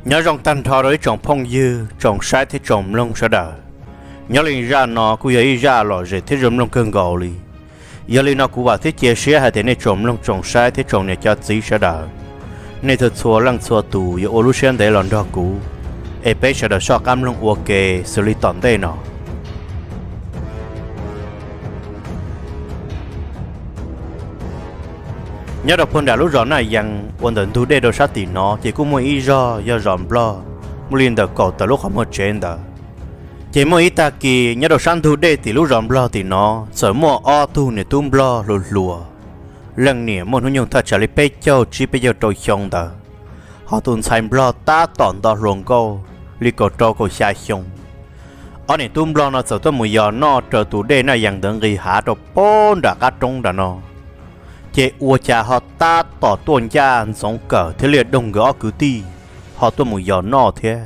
Nyob zoo tag nrho rau ib tsoom phooj ywg, tsoom saib thiab tsoom mloog sawv daws. Nyob li zaj no kuj yog ib zaj lom zem thiab zoo mloog kawg nkaus li. Yog li no kuv vam thiab cia siab hais tias nej tsoom mloog tsoom saib thiab tsoom niam cov txiv sawv daws, nej txhua txhua leej txhua tus yuav ua lub siab ntev los nrog kuv, es peb sawv daws soj qab mloog ua ke xws li tom ntej no. Nyob rau puag nram lub zos Naj Yees uas ntawm ntug dej rau sab tim no ces kuj muaj ib zos yog zos Nplog, muaj li ntawm kaum tawm lub qhov muag tsev ntawd. Ces muaj ib tag kis nyob rau sab ntug dej tim lub zos Nplog tim no txawm muaj ob tug niam tub Nplog hluas hluas, leej niam muaj hnub nyoog thaj tsam li peb caug tsib peb caug rau xyoo ntawd, ho tus ntxhais Nplog tab tom nto hluas nkauj li kaum rau kaum xya xyoo. Ob niam tub Nplog no txawm tuaj mus yos noj raws tus dej Naj Yees ntawd nqis hav rau puag nram qab roob nram no, ces ua cas ho tab tom tuaj ncaj Ntxoov Kawm thiab Liaj Doog nkawd ob kwv tij ho tuaj mus yos noj thiab.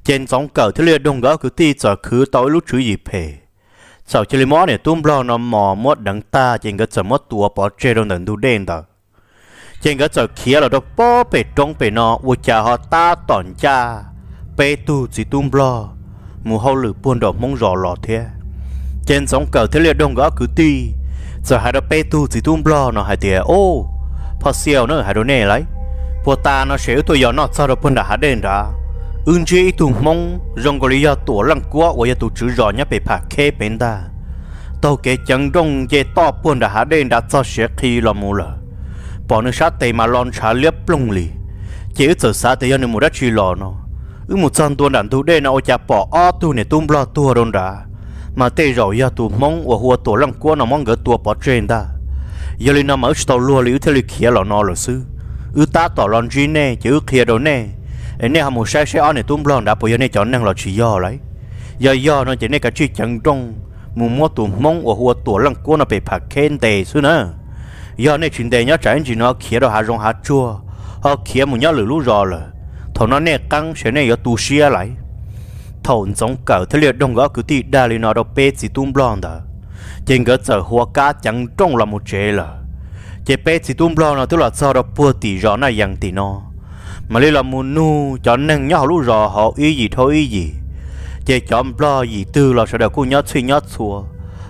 Ces Ntxoov Kawm thiab Liaj Doog nkawd ob kwv tij txawm khwv tau ib lub tswv yim phem, txawm cia li muab ob niam tub Nplog no mos muab deev tag ces nkawd txawm muab tua pov tseg rau ntawm ntug dej ntawd. Ces nkawd txawm khiav los rau puag pem roob pem no ua cas ho tab tom ncaj peb tug txiv tub Nplog mus hauj lwm puag nram Hmoob zos los thiab. Ces Ntxoov Kawm thiab Liaj Doog nkawd ob kwv tij txawm hais rau peb tug txiv tub Nplog no hais tias, Au, phoj Xiau na, hais rau nej lauj, puag ta no ces wb tuaj yos noj txog rau puag nram hav dej nrad, wb ntsib ib tug Hmoob zoo nkaus li yog Tuam Leej Kuab uas yog tus tswv zos nyob pem Pham Kheb pem ntag, taug kev ceev nrooj nce toj puag nram hav dej nrad txog siav qhi los mus lawm. Pom nws sab tes mas los ntshav liab ploog li, ces wb txawm xav tias yog nws mus dab tsi los no. Wb mus txog ntua nram ntug dej no ua cas pom ob tug niam tub Nplog tuag rau nrad, mas tej zaum yog tus Hmoob uas hu ua Tuam Leej Kuab no muab nkawd tua pov tseg ntag. Yog li no mas wb tsis tau luag li wb thiaj li khiav los no lawm xwb. Wb tab tom los ntsib nej ces wb qhia rau nej, es nej ho mus saib seb ob niam tub Nplog nrad puas yog nej cov neeg los tsis yog lauj. Yog yog no ces nej kav tsij ceev nrooj mus muab tus Hmoob uas hu ua Tuam Leej Kuab no pem Pham Kheb ntes xwb na. Yog nej tsis ntes nyob tsam ib ntsis no khiav rau hav zoov hav tsuag, ho khiav mus nyob lwm lub zos lawm, thaum no nej qeeb ces nej yuav tu siab lauj. Thaum Ntxoov Kawm thiab Liaj Doog nkawd ob kwv tij dag li no rau peb txiv tub Nplog ntawd, ces nkawd txawm huas kab ceev nrooj los mus tsev lawm. Ces peb txiv tub Nplog no twb los txog rau puag tim zos Naj Yees tim no, mam li los mus nug cov neeg nyob hauv lub zos hauv ib yim dhau ib yim. Ces cov Nplog yim twg los sawv daws kuj nyob txhij nyob txhua,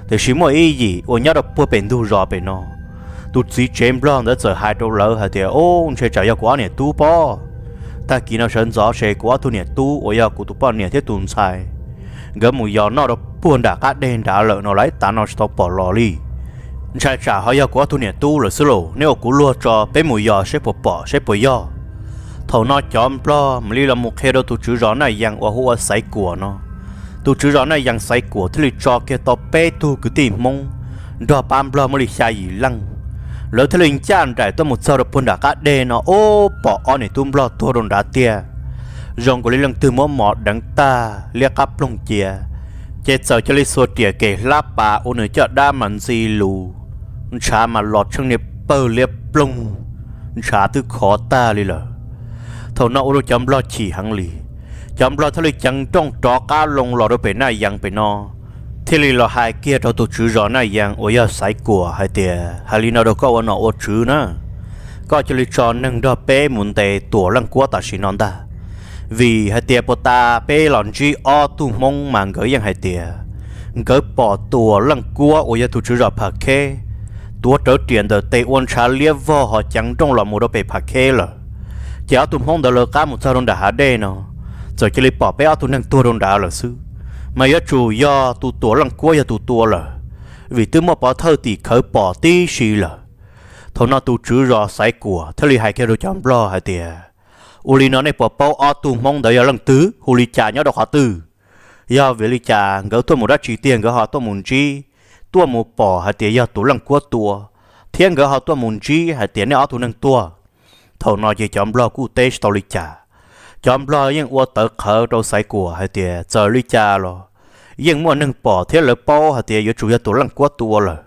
tiam sis muaj ib yim uas nyob rau puag pem ntug zos pem no, tus txiv tsev Nplog ntawd txawm hais rau lawv hais tias, Au, ntshe tsam yog kuv ob niam tub pob. Tag kis no sawv ntxov ces kuv ob tug niam tub uas yog kuv tus poj niam thiab tus ntxhais, nkawd mus yos noj rau puag nram qab deg nrad lawm no lauj, tav no tsis tau pom los li. Ntshai tsam ho yog kuv ob tug niam tub lawm xwb lauj, neb ua kuv luag tso peb mus yos seb puas pom seb puas yog. Thaum no cov Nplog mam li los mus qhia rau tus tswv zos Naj Yees uas hu ua Xaiv Kuam no. Tus tswv zos Naj Yees Xaiv Kuam thiaj li tso kiag tau peb tug kwv tij Hmoob nrog pab Nplog muaj li xya yim leej, lawv thiaj li ncaj nraim tuaj mus txog rau puag nram qab deg no, ub, pom ob niam tub Nplog tuag rau nrad tiag, zoo nkaus li leej twg muab mos deev tag liab qab ploog cia. Ces txawm cia li xuas riam kem hlab pas ua nws caj dab mas ntxi lus, ntshav mas los tsheej niag pawg liab ploog, ntshav twb khov tag li lawm. Thaum no ua rau cov Nplog chim heev li, cov Nplog thiaj li ceev nrooj rov qab loo los rau pem Naj Yees pem no, thiaj li los hais kiag rau tus tswv zos Naj Yees uas yog Xaiv Kuam hais tias, Hais li no rau koj ua nom ua tswv na, koj cia li tso neeg nrog peb mus ntes Tuam Leej Kuab tam sim no ntag. Vim hais tias puag ta peb los ntsib ob tug Hmoob mas nkawd yeej hais tias nkawd pom Tuam Leej Kuab uas yog tus tswv zos Pham Kheb tuav rawv riam ntawm tes ua ntshav liab vog ho ceev nrooj los mus rau pem Pham Kheb lawm. Ces ob tug Hmoob ntawd lawv qab mus txog rau nram hav dej no, txawm cia li pom peb ob tug neeg tuag rau nrad lawm xwb, mas yuav tsum yog tus Tuam Leej Kuab yog tus tua lawm, vim twb muaj pov thawj tim khawv pom tib si lawm. Thaum no tus tswv zos Xaiv Kuam thiaj li hais kiag rau cov Nplog hais tias, Ua li no nej puas paub ob tug Hmoob ntawd yog leej twg, hu li cas, nyob rau qhov twg? Yog vim li cas nkawd tuaj mus dab tsi tiag nkawd ho tuaj mus ntsib, tuaj mus pom hais tias yog Tuam Leej Kuab tua, thiab nkawd ho tuaj mus ntsib hais tias nej ob tug neeg tuag? Thaum no ces cov Nplog kuj teb tsis tau li cas. Cov Nplog yeej ua tawv qhawv rau Xaiv Kuam hais tias txawm li cas los yeej muaj neeg pom thiab lawv paub hais tias yuav tsum yog Tuam Leej Kuab tua lawm.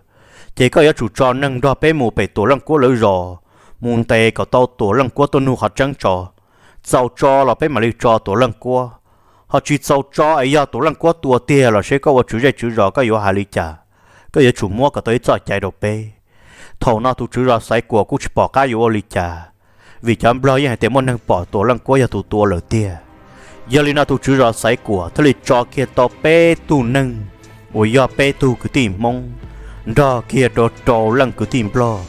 Ces koj yuav tsum tso neeg nrog peb mus pem Tuam Leej Kuab lawv zos, mus ntes kom tau Tuam Leej Kuab tuaj nug qhov tseeb tso. Txaus tso los peb mam li tso Tuam Leej Kuab, ho tsis txaus tso es yog Tuam Leej Kuab tua tiag los seb koj ua tswv zej tswv zos koj yuav hais li cas. Koj yuav tsum muab kom tau ib txoj cai rau peb. Thaum no tus tswv zos Xaiv Kuam kuj tsis pom qab yuav ua li cas, vim cov nplog yeej hais tias muaj neeg pom Tuam Leej Kuab yog tus tua lawm tiag. Yog li no tus tswv zos Xaiv Kuam thiaj li tso kiag tau peb tug neeg uas yog peb tug kwv tij Hmoob nrog kiag rau rau leej kwv tij nplog,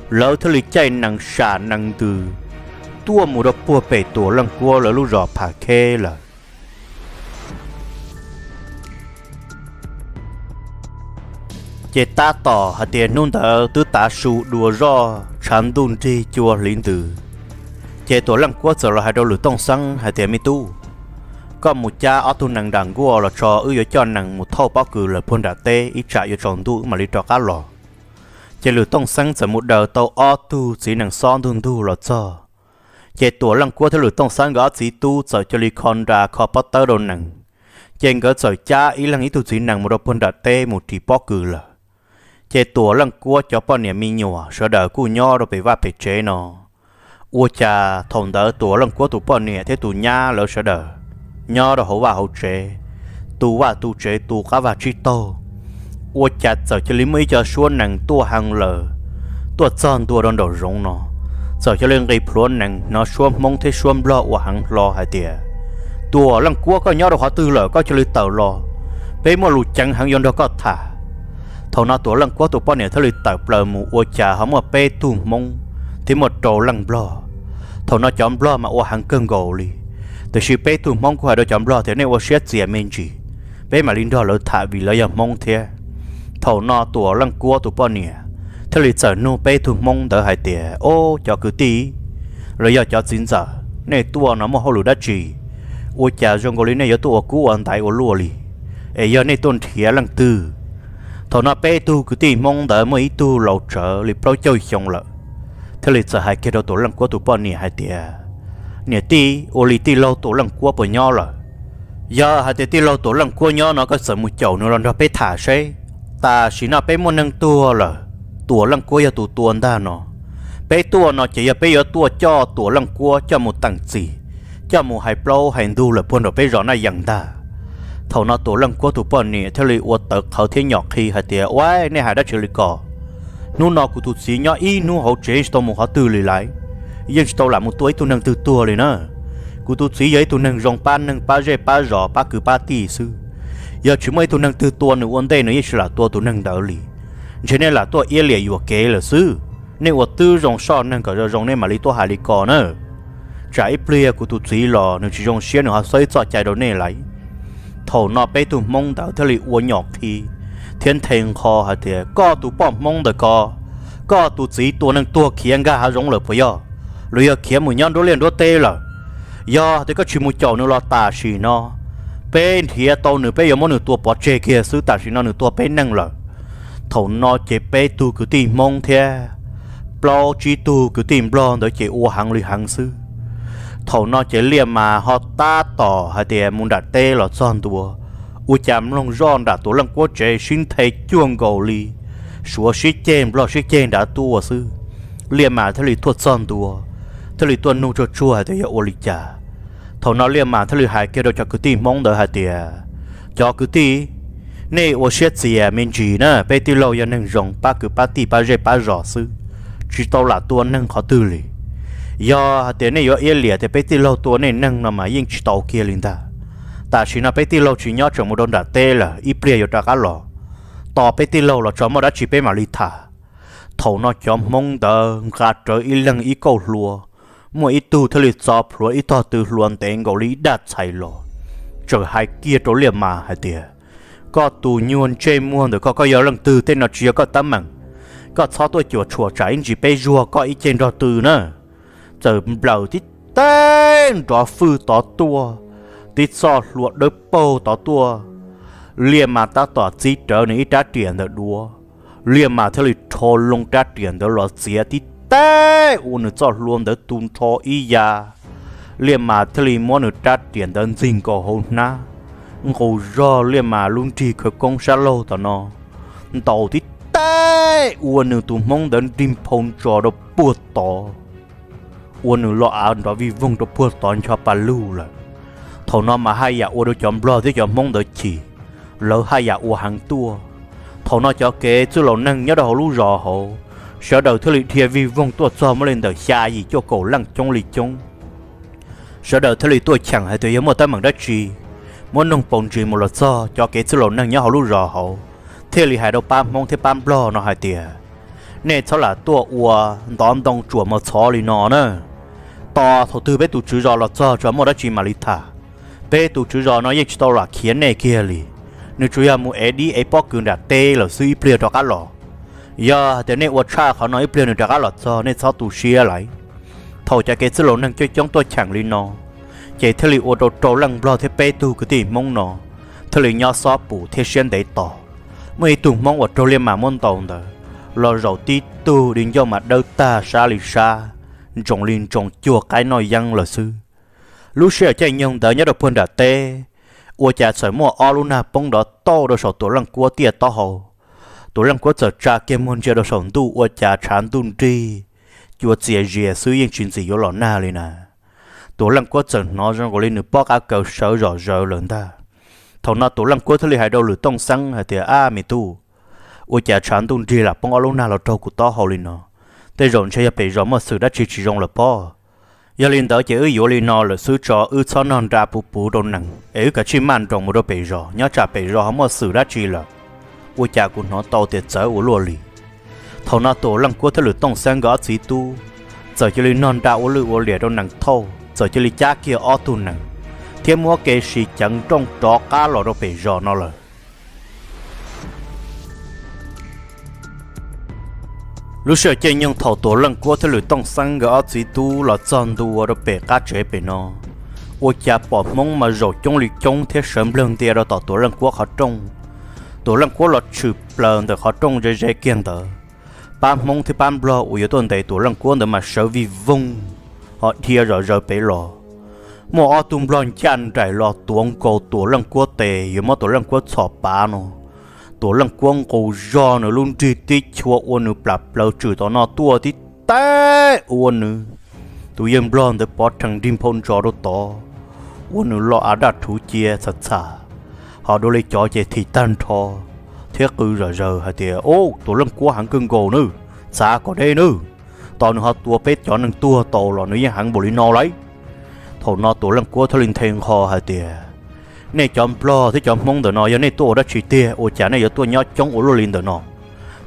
lawv thiaj li caij nees sam nees ntws tuaj mus rau puag pem Tuam Leej Kuab lawv lub zos Pham Kheb lawm. Ces tab tom hais tias hnub ntawd twb tav su dua zoj tshav ntuj nrig cua hliv ntws, ces Tuam Leej Kuab txawm los hais rau Lwm Tooj Xeeb hais tias, Me tub, koj mus cab ob tug nees nram nkuaj los tso, wb yuav coj nees mus thauj pob kws lawm puag nram teb, ib tsam yuav tsaus ntuj wb mam li rov qab los. Ces Lwm Tooj Xeeb txawm mus daws tau ob tug txiv nees xob ntug ntug los txog. Ces Tuam Leej Kuab thiab Lwm Tooj Xeeb nkawd ob txiv tub txawm cia li kho nra kho pob tawb rau nees, ces nkawd txawm cab ib leeg ib tug txiv nees mus rau puag nram teb mus ris pob kws lawm. Ces Tuam Leej Kuab cov poj niam me nyuam sawv daws kuj nyob rau pem vaj pem tsev no. Ua cas thaum ntawd Tuam Leej Kuab tus poj niam thiab tus nyab lawv sawv daws nyob rau hauv vaj hauv tsev, tu vaj tu tsev tu qab vag tsib taug, ua cas txawm cia li muaj ib co suab nees tuaj heev lawm, tuaj txog ntua rau nraum zoov no, txawm cia li nqis plhuav nees hnov suab Hmoob thiab suab Nplog ua heev hlo hais tias, Tuam Leej Kuab, koj nyob rau qhov twg lawm, koj cia li tawm los, peb muaj lus ceev heev yuav nrog koj tham. Thaum no Tuam Leej Kuab tus poj niam thiaj li tawm plaws mus, ua cas ho muaj peb tug Hmoob thiab muaj rau leej Nplog. Thaum no cov Nplog mas ua heev kawg nkaus li, tiam sis peb tug Hmoob kuj hais rau cov Nplog tias, Nej ua siab txias me ntsis, peb mam li nrog lawv tham vim lawv yog Hmoob thiab. Thaum no Tuam Leej Kuab tus poj niam thiaj li txawm nug peb tug Hmoob ntawd hais tias, Ob, cov kwv tij los yog cov txiv ntxawm, nej tuaj no muaj hauj lwm dab tsi? Ua cas zoo nkaus li nej yuav tuaj ua kub ua ntaiv ua luaj li? Es yog nej tuaj nrhiav leej twg? Thaum no peb tug kwv tij Hmoob ntawd muaj ib tug laus tsawv li plaub caug xyoo lawm, thiaj li txawm hais kiag rau Tuam Leej Kuab tus poj niam hais tias, Niam tij, ua li tij laug Tuam Leej Kuab puas nyob lawm? Yog hais tias tij laug Tuam Leej Kuab nyob no koj txawm mus caum nws los nrog peb tham seb. Tam sim no peb muaj neeg tuag lawm, Tuam Leej Kuab yog tus tua ntag no. Peb tuaj no ces yog peb yuav tuaj coj Tuam Leej Kuab coj mus teem txim, coj mus hais plaub hais ntug lawm puag nram peb zos Naj Yees ntag. Thaum no Tuam Leej Kuab tus poj niam thiaj li ua tawv qhawv thiab nyom qhi hais tias, Ua, nej hais dab tsi li ko? Hnub no kuv tus txiv nyob ib hnub hauv tsev tsis tau mus qhov twg li lawm, yeej tsis tau lam mus tua ib tug neeg twg tuag li na. Kuv tus txiv yog ib tug neeg zoo pab neeg pab zej pab zos pab kwv pab tij xwb. Yog tsis muaj ib tug neeg twg tua nws ua ntej nws yeej tsis lam tua tus neeg ntawd li. Ntshe nej lam tuaj iab liam yuam kev lawm xwb. Nej ua twb zoo soj neeg kom zoo zoo nej mam li tuaj hais li ko na. Tsam ib pliag kuv tus txiv los nws tsis zoo siab nws ho xav ib txoj cai rau nej lawm. Thaum no peb tug Hmoob ntawd thiaj li ua nyom qhi thiab nthe nqho hais tias, Koj tus poj Hmoob ntawm ko, koj tus txiv tua neeg tuag khiav nkag hav zoov lawm puas yog? Los yog khiav mus nyob nruab liaj nruab teb lawm? Yog tias koj tsis mus caum nws los tam sim no peb nrhiav tau nws peb yuav muab nws tua pov tseg kiag xwb, tam sim no nws tua peb neeg lawm. Thaum no ces peb tug kwv tij Hmoob thiab plaub tsib tug kwv tij Nplog ntawd ces ua heev li heev xwb. Thaum no ces Liaj Mas ho tab tom hais tias mus nram teb los txog ntua, ua cas mloog zoj nram Tuam Leej Kuab tsev sib nthe cuag nkaus li Suav sib ceg Nplog sib ceg nrad tuaj xwb. Liaj Mas thiaj li tuaj txog ntua, thiaj li tuaj nug tsuag tsuag hais tias yog ua li cas. Thaum no Liaj Mas thiaj li hais kiag rau cov kwv tij Hmoob ntawd hais tias, Cov kwv tij, nej ua siab txias me ntsis na, peb tij laug yog neeg zoo pab kwv pab tij pab zej pab zos xwb, tsis tau lam tua neeg qhov twg li. Yog hais tias nej yuav iab liam tias peb tij laug tua nej neeg no mas yeej tsis tau kiag li ntag. Tam sim no peb tij laug tsis nyob, tseem mus rau nram teb lawm, ib pliag yuav rov qab los. Tos peb tij laug los tso muaj dab tsi peb mam li tham. Thaum no cov Hmoob ntawd nqa rawv ib leeg ib kauj hlua, muaj ib tug thiaj li txo plhuav ib tog tw hlua ntev nkaus li ib daj txhais los, tseem hais kiag rau Liaj Mas hais tias, Koj tus nyuag ntsej muag ntawm koj, koj yog leej twg? Tej no tsis yog koj teeb meem. Koj txhob tuaj cuam tshuam tsam ib ntsis peb zuag koj ib ceg nrog tw na. Txawm nplawm tib teg nrov fwj tod tuaj, tib txoj hlua dawb paug tod tuaj. Liaj Mas tab tom txib rawv nws ib rab riam ntawd duav, Liaj Mas thiaj li rho loo rab riam ntawd los txiav tib teg ua nws txoj hlua ntawd tu nrho ib ya. Liaj Mas thiaj li muab nws rab riam ntawd ntxig nkaus hauv hnab, nqus zog Liaj Mas lub nrig khawv koob sab laug tom no, ntaus tib teg ua nws tus Hmoob ntawd nrig nphau ntso rau puag tod, ua nws lo av nrov vij voog rau puag tod ncho pa lug lawm. Thaum no mas haj yam ua rau cov Nplog thiab cov Hmoob ntawd chim, lawv haj yam ua heev tuaj. Thaum no cov kev txwj laus neeg nyob rau hauv lub zos hauv, Sawv daws thiaj li dhia vij voog tuaj txog muaj li ntawm xya yim cuaj kaum leej coob li coob. Sawv daws thiaj li tuaj cheem hais tias yog muaj teeb meem dab tsi, muab noog paus ntsis mus los txog cov kev txwj laus neeg nyob hauv lub zos hauv, thiaj li hais rau pab Hmoob thiab pab Nplog no hais tias, nej txhob lam tuaj ua ntov ntoo tsuam mos txhov li no na. Tos thaum twg peb tus tswv zos los txog tso muaj dab tsi mam li tham. Peb tus tswv zos no yeej tsis tau lam khiav nej kiag li, nws tsuas yog mus ev dib ev pob kws nram teb lawm xwb, ib pliag rov qab los. Yog hais tias nej ua tshaj qhov no ib pliag nws rov qab los txog nej txhob tu siab lawm. Thaum cov kev txwj laus neeg coob coob tuaj cheem li no, ces thiaj li ua rau rau leej Nplog thiab peb tug kwv tij Hmoob no thiaj li nyob xob pum thiab siab ntev tos. Muaj ib tug Hmoob uas raug liaj mas muab ntaus ntawd los zaum tib tug di ncauj mas dawb tag sab li sab, ntsoov li ntsoov cuag qaib noj yeeb lawm xwb. Lub sij hawm caij nyoog ntawd nyob rau puag nram teb, ua cas txawm muaj ob lub nag poob nrov tauj rau saum Tuam Leej Kuab tiaj taub hau. Tuam Leej Kuab txawm tsa kiag muag ntsia rau saum ntuj ua cas tshav ntuj nrig, cua txias zias xwb yeej tsis ntxim yuav los nag li na. Tuam Leej Kuab txawm hnov zoo nkaus li nws pob qab kaws sawv zom zaws lawm ntag. Thaum no Tuam Leej Kuab thiaj li hais rau Lwm Tooj Xeeb hais tias, ab me tub, ua cas tshav ntuj nrig lam poob ob lub nag los raug kuv taub hau li no? Tej zaum ntshe yog pem zos muaj xwm dab tsi tsis zoo lawm pob. Yog li ntawd ces wb yuav li no lawm xwb tso, wb txhob noj nra puv puv rau nees es wb kav tsij maj nroos mus rau pem zos, nyob tsam pem zos ho muaj xwm dab tsi lawm. Ua cas kuv hnov tau tias txawv ua luaj li. Thaum no Tuam Leej Kuab thiab Lwm Tooj Xeeb nkawd ob txiv tub txawm cia li noj nra ua lwj ua liam rau nees thauj, txawm cia li cab kiag ob tug nees thiab muab kev sib ceev nrooj rov qab los rau pem zos no lawm. Lub sij hawm caij nyoog thaum Tuam Leej Kuab thiab Lwm Tooj Xeeb nkawd ob txiv tub los txog ntua rau pem qab tsev pem no, ua cas pom Hmoob mas zaum coob li coob thiab sawv nplawg ntia rau tom Tuam Leej Kuab qhov rooj. Tuam Leej Kuab los tshwm plaws ntawm qhov rooj ze ze kiag ntawd, pab Hmoob thiab pab Nplog uas yuav tuaj ntes Tuam Leej Kuab ntawd mas sawv vij voog ho dhia zom zaws pem los. Muaj ob tug Nplog ncaj nraim los tuav nkaus Tuam Leej Kuab tes yuav muab Tuam Leej Kuab txhom pav no. Tuam Leej Kuab nqus zog nws lub nrig tib chua ua nws plam plaws tswm tom no tuaj tib teb ua nws tus yawg Nplog ntawd pov rhees nrig nphau ntsos rau tod, ua nws lo av daj rhuv cia txham txham, ho dua li cov ces thim tag nrho thiab qw zom zaws hais tias, Ub, Tuam Leej Kuab heev kawg nkaus nawb, txav kom deb nawb, tos nws ho tua peb cov neeg tuag tau los nws yeej heev npaum li no lauj. Thaum no Tuam Leej Kuab thiaj li nthe nqho hais tias, Nej cov Nplog thiab cov Hmoob ntawm no yog nej tuaj ua dab tsi tiag ua cas nej yuav tuaj nyob coob ua luaj li ntawm no,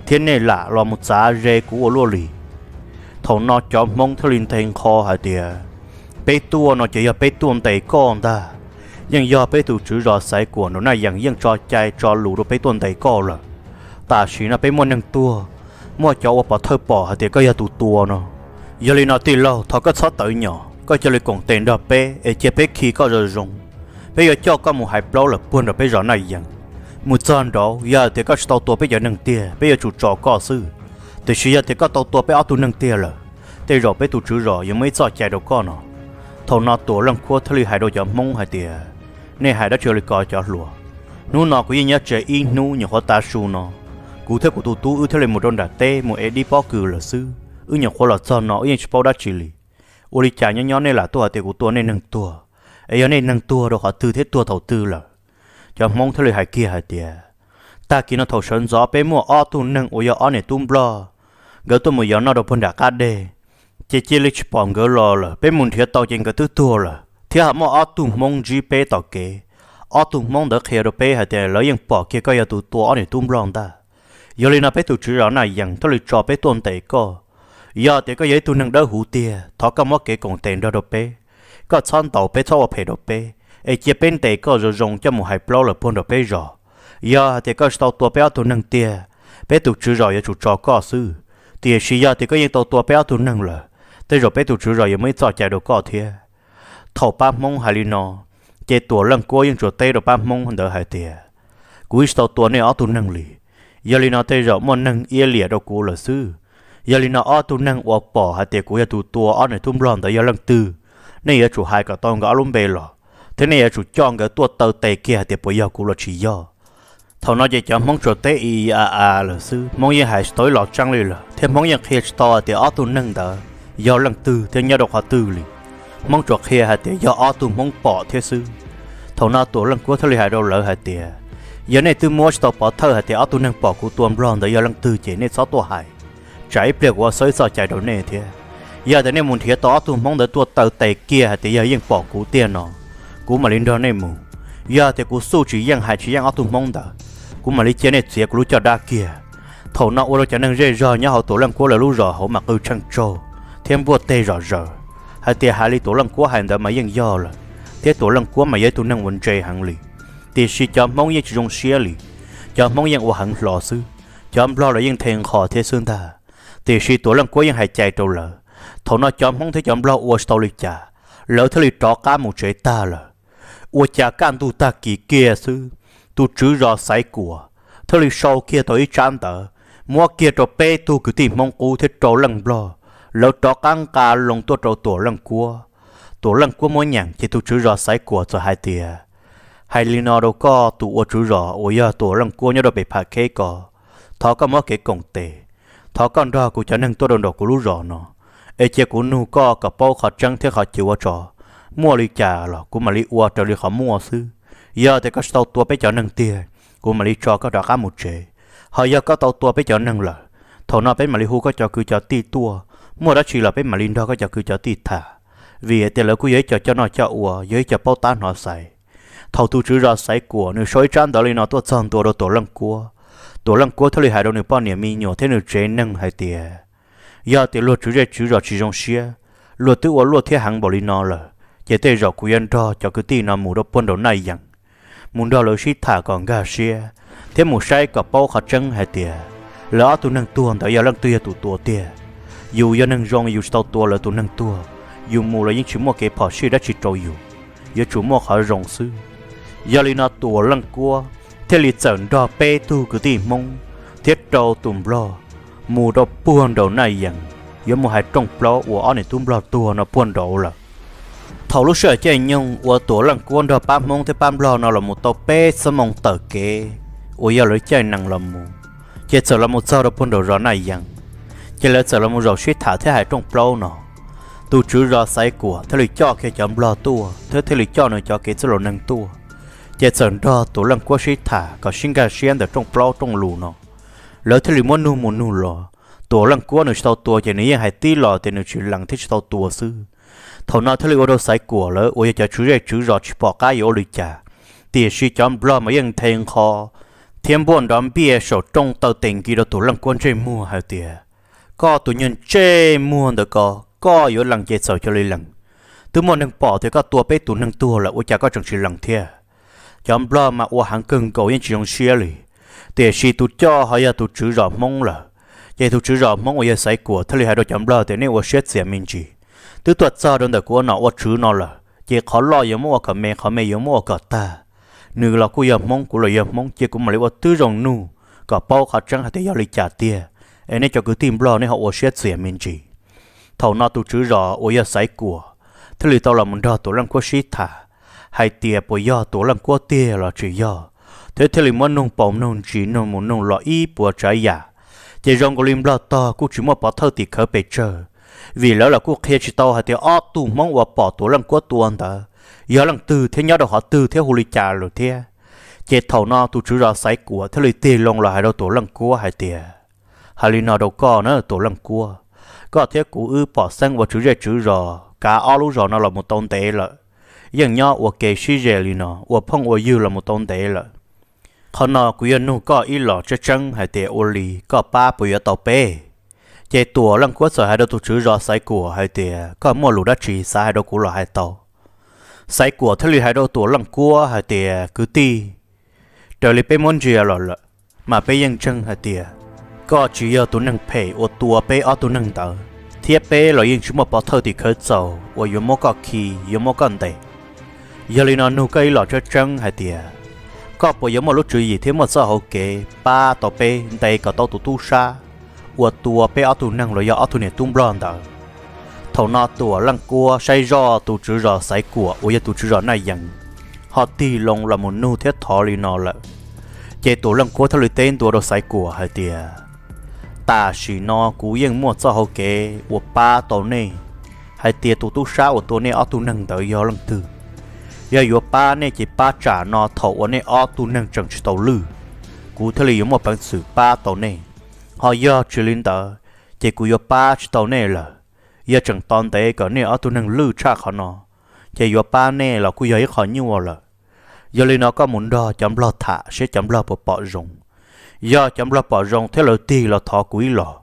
thiab nej lam los mus txav ze kuv ua luaj li? Thaum no cov Hmoob thiaj li nthe nqho hais tias, Peb tuaj no ces yog peb tuaj ntes koj ntag. Yeej yog peb tus tswv zos Xaiv Kuam nraug Naj Yees yeej tso cai tso lus rau peb tuaj ntes koj lawm. Tam sim no peb muaj neeg tuag, muaj cov ua pov thawj pom hais tias koj yog tus tua no. Yog li no tij laug, thov koj txhob tawv nyom, koj cia li koom tes nrog peb es cia peb khi koj zoo zoo. Peb yuav coj koj mus hais plaub lawm puag nram peb zos Naj Yees. Mus txog nraud, yog tias koj tsis tau tua peb cov neeg tiag, peb yuav tsum tso koj xwb. Tiam sis yog tias koj tau tua peb ob tug neeg tiag lawm, tej zaum peb tus tswv zos yuav muaj ib txoj cai rau koj no. Thaum no Tuam Leej Kuab thiaj li hais rau cov Hmoob hais tias, Nej hais dab tsi li ko cov hluas? Hnub no kuv yeej nyob tsev ib hnub, nyuam qhuav tav su no, kuv thiab kuv tus tub wb thiaj li mus rau nram teb mus ev dib pob kws lawm xwb. Wb nyuam qhuav los txog no wb yeej tsis paub dab tsi li. Ua li cas nyob nyob nej lam tuaj hais tias kuv tua nej neeg tuag? Es yog nej neeg tuag rau qhov twg thiab tuag thaum twg lawm? Cov Hmoob thiaj li hais kiag hais tias, Tag kis no thaum sawv ntxov peb muaj ob tug neeg uas yog ob niam tub Nplog, nkawd tuaj mus yos noj rau puag nram qab deg, ces cia li tsis pom nkawd los lawm. Peb mus nrhiav tau ces nkawd twb tuag lawm, thiab ho muaj ob tug Hmoob ntsib peb tom kev. Ob tug Hmoob ntawd qhia rau peb hais tias lawv yeej pom kiag koj yog tus tua ob niam tub Nplog ntag. Yog li no peb tus tswv zos Naj Yees thiaj li tso peb tuaj ntes koj. Yog tias koj yog ib tug neeg dawb huv tiag, thov koj muab kev koom tes nrog rau peb. Koj txhob ntaus peb, txhob ua phem rau peb, es cia peb ntes koj zoo zoo coj mus hais plaub lawm puag nram peb zos. Yog hais tias koj tsis tau tua peb ob tug neeg tiag, peb tus tswv zos yuav tsum tso koj xwb. Tiam sis yog tias koj yeej tau tua peb ob tug neeg lawm, tej zaum peb tus tswv zos yuav muaj ib txoj cai rau koj thiab. Thaum pab Hmoob hais li no, ces Tuam Leej Kuab yeej tsuas teb rau pab Hmoob ntawd hais tias, Kuv yeej tsis tau tua nej ob tug neeg li. Yog li no tej zaum muaj neeg iab liam rau kuv lawm xwb. Yog li no ob tug neeg uas pom hais tias kuv yog tus tua ob niam tub Nplog ntawd yog leej twg, nej yuav tsum hais kom tau nkawd ob lub npe los, thiab nej yuav tsum coj nkawd tuaj taw tes kiag hais tias puas yog kuv los tsis yog. Thaum no ces cov Hmoob tsuas teb i a a lawm xwb, Hmoob yeej hais tsis tau ib los tseeb li lawm, thiab Hmoob yeej qhia tsis tau hais tias ob tug neeg ntawd yog leej twg thiab nyob rau qhov twg li. Hmoob tsuas qhia hais tias yog ob tug Hmoob pom thiab xwb. Thaum no Tuam Leej Kuab thiaj li hais rau lawv hais tias, Yog nej twb muab tsis tau pov thawj hais tias ob tug neeg pom kuv tua Nplog ntawd yog leej twg ces nej txhob tuaj hais. tsam ib pliag kuv ua xaub ib txoj cai rau nej thiab. Yog tias nej mus nrhiav tau ob tug hmoob ntawd tuaj taw tes kiag hais tias yog yeej pom kuv tiag no, kuv mam li nrog nej mus. Yog tias kuv xuj tsis yeej hais tsis yeej ob tug hmoob ntawd, kuv mam li cia nej txiav kuv lub caj dab kiag. Thaum no ua rau cov neeg zej zog nyob hauv Tuam Leej Kuab lawv lub zos hauv mas qw tsheej tsaug thiab npuaj teg zom zaws hais tias hais li Tuam Leej Kuab hais ntawd mas yeej yog lawm, thiab Tuam Leej Kuab mas yog ib tug neeg uas ntse heev li. Tiam sis cov hmoob yeej tsis zoo siab li, cov hmoob yeej ua heev hlo xwb, cov nplog los yeej nthe nqho thiab xwb ntag. Tiam sis Tuam Leej Kuab yeej hais cai rau lawv. Thaum no cov hmoob thiab cov nplog ua tsis tau li cas, lawv thiaj li rov qab mus tsev tag lawm. Ua cas kaj ntug tag kis kiag xwb, tus tswv zos Xaiv Kuam thiaj li sau kiag tau ib tsab ntawv, muab kiag rau peb tug kwv tij hmoob qub thiab rau leej nplog, lawv rov qab nqa loo tuaj rau Tuam Leej Kuab. Tuam Leej Kuab muab nyeem ces tus tswv zos Xaiv Kuam txawm hais tias, hais li no rau koj tus ua tswv zos uas yog Tuam Leej Kuab nyob rau pem Pham Kheb ko, thov koj muab kev koom tes, thov koj nrog kuv cov neeg tuaj rau nraum kuv lub zos no, es cia kuv nug koj kom paub qhov tseeb thiab qhov cw ua tso. Muaj li cas los kuv mam li ua raws li qhov muaj xwb. Yog tias koj tsis tau tua peb cov neeg tiag, kuv mam li tso koj rov qab mus tsev. Ho yog koj tau tua peb cov neeg lawm, thaum no peb mam li hu koj cov kwv cov tij tuaj, muaj dab tsi los peb mam li nrog koj cov kwv cov tij tham, vim tias lawv kuj yog ib co coj noj coj ua, yog ib co paub tab hnov xaiv. Thaum tus tswv zos Xaiv Kuam nws sau ib tsab ntawv li no tuaj txog ntua rau Tuam Leej Kuab, Tuam Leej Kuab thiaj li hais rau nws poj niam me nyuam thiab nws tsev neeg hais tias, yog tias luag tswv zej tswv zos tsis zoo siab, luag twb ua luaj thiab heev npaum li no lawm, ces tej zaum kuv yuav nrog cov kwv tij no mus rau puag nraum Naj Yees, mus nrog lawv sib tham kom nkag siab, thiab mus saib kom paub qhov tseeb hais tias lawv ob tug neeg tuag ntawd yog leej twg yog tus tua tiag. Yus yog neeg zoo yus tsis tau tua lawv tus neeg tuag, yus mus los yeej tsis muaj kev phom sij dab tsi rau yus, yuav tsum muaj qhov zoo xwb. Yog li no Tuam Leej Kuab thiaj li txawm nrog peb tug kwv tij hmoob thiab rau tus nplog mus rau puag nraum Naj Yees, yuav mus hais rooj plaub uas ob niam tub nplog tuag no puag nraud lawm. Thaum lub sij hawm caij nyoog uas Tuam Leej Kuab nrog pab hmoob thiab pab nplog no los mus tau peb xuab moos tawm kev uas yog lawv caij nees los mus, ces txawm los mus txog rau puag nraum zos Naj Yees, ces lawv txawm los mus zaum sib tham thiab hais rooj plaub no. Tus tswv zos Xaiv Kuam thiaj li coj kiag cov nplog tuaj thiab thiaj li coj nws cov kev txwj laus neeg tuaj, ces txawm nrog Tuam Leej Kuab sib tham kom sib nkag siab ntawm rooj plaub rooj lus no. Lawv thiaj li muab nug mus nug los, Tuam Leej Kuab nws tsis tau tua ces nws yeej hais tib los tias nws tsis lees thiab tsis tau tua xwb. Thaum no thiaj li ua rau Xaiv Kuam lawv uas yog cov tswv zej tswv zos tsis pom qab yuav ua li cas, tiam sis cov nplog mas yeej nthe nqho thiab npuaj nrov npiaj saum rooj taw tes nkis rau Tuam Leej Kuab ntsej muag hais tias, koj tus nyuag ntsej muag ntawm ko, koj yuav lees ces txawm cia li lees. Twb muaj neeg pom tias koj tua peb tus neeg tuag lawm ua cas koj tseem tsis lees thiab? Cov nplog mas ua heev kawg nkaus yeej tsis zoo siab li, tiam sis tus coj ho yog tus tswv zos hmoob lawm, ces tus tswv zos hmoob uas yog Xaiv Kuam thiaj li hais rau cov nplog tias nej ua siab txias me ntsis, twb tuaj txog rau ntawm kuv ua nom ua tswv no lawm ces qhov loj yuav muab ua kom me, qhov me yuav muab ua kom tag. Nws los kuj yog hmoob, kuv los yog hmoob, cia kuv mam li ua tib zoo nug kom paub qhov tseeb hais tias yog li cas tiag, es nej cov kwv tij nplog nej ho ua siab txias me ntsis. Thaum no tus tswv zos uas yog Xaiv Kuam thiaj li tau los mus nrog Tuam Leej Kuab sib tham hais tias puas yog Tuam Leej Kuab tiag los tsis yog, thiab thiaj li muab nug paus nug ntsis nug mus nug los ib puas tsav yam, ces zoo nkaus li nplog tog kuj tsis muaj pov thawj tim khawv pes tsawg, vim lawv los kuj qhia tsis tau hais tias ob tug hmoob uas pom Tuam Leej Kuab tua ntawd yog leej twg thiab nyob rau qhov twg thiab hu li cas lawm thiab. Ces thaum no tus tswv zos Xaiv Kuam thiaj li tig loo los hais rau Tuam Leej Kuab hais tias, hais li no rau koj na Tuam Leej Kuab, koj thiab kuv wb pom xeeb ua tswv zej tswv zos kav ob lub zos no los mus tau ntev lawm, yeej nyob ua ke sib ze li no ua phooj ua ywg los mus tau ntev lawm. Qhov no kuv yuav nug koj ib los tseeb tseeb hais tias ua li koj pab puas yuav tau peb? Ces Tuam Leej Kuab txawm hais rau tus tswv zos Xaiv Kuam hais tias, koj muaj lus dab tsi xav hais rau kuv los hais tau. Xaiv Kuam thiaj li hais rau Tuam Leej Kuab hais tias, kwv tij, raws li peb muab ntsia los lawm, mas peb yeej ntseeg hais tias koj tsis yog tus neeg phem uas tua peb ob tug neeg ntawd, thiab peb los yeej tsis muaj pov thawj tim khawv txaus uas yuav muab koj khi, yuav muab koj ntes. Yog li no nug koj ib los tseeb tseeb hais tias, koj puas yuav muaj lub tswv yim thiab muaj txoj hauv kev pab tau peb ntes kom tau tus tub sab uas tua peb ob tug neeg los yog ob tug niam tub nplog ntawd? Thaum no Tuam Leej Kuab saib zoj tus tswv zos Xaiv Kuam uas yog tus tswv zos Naj Yees ho tig loo los mus nug thiab thov li no lawm. Ces Tuam Leej Kuab thiaj li teb ntua rau Xaiv Kuam hais tias, tam sim no kuv yeej muaj txoj hauv kev uas pab tau nej, hais tias tus tub sab uas tua nej ob tug neeg ntawd yog leej twg. Yog yuav pab nej ces pab tsam no thaum uas nej ob tug neeg tseem tsis tau lwj, kuv thiaj li yuav muaj peev xwm pab tau nej. Ho yog tsis li ntawd, ces kuv yuav pab tsis tau nej lawm. Yog tseem tos ntev kom nej ob tug neeg lwj tshaj qhov no, ces yuav pab nej los kuj yog ib qho nyuaj lawm. Yog li no koj mus nrog cov nplog tham seb cov nplog puas pom zoo. Yog cov nplog pom zoo thiab lawv tig los thov kuv ib los,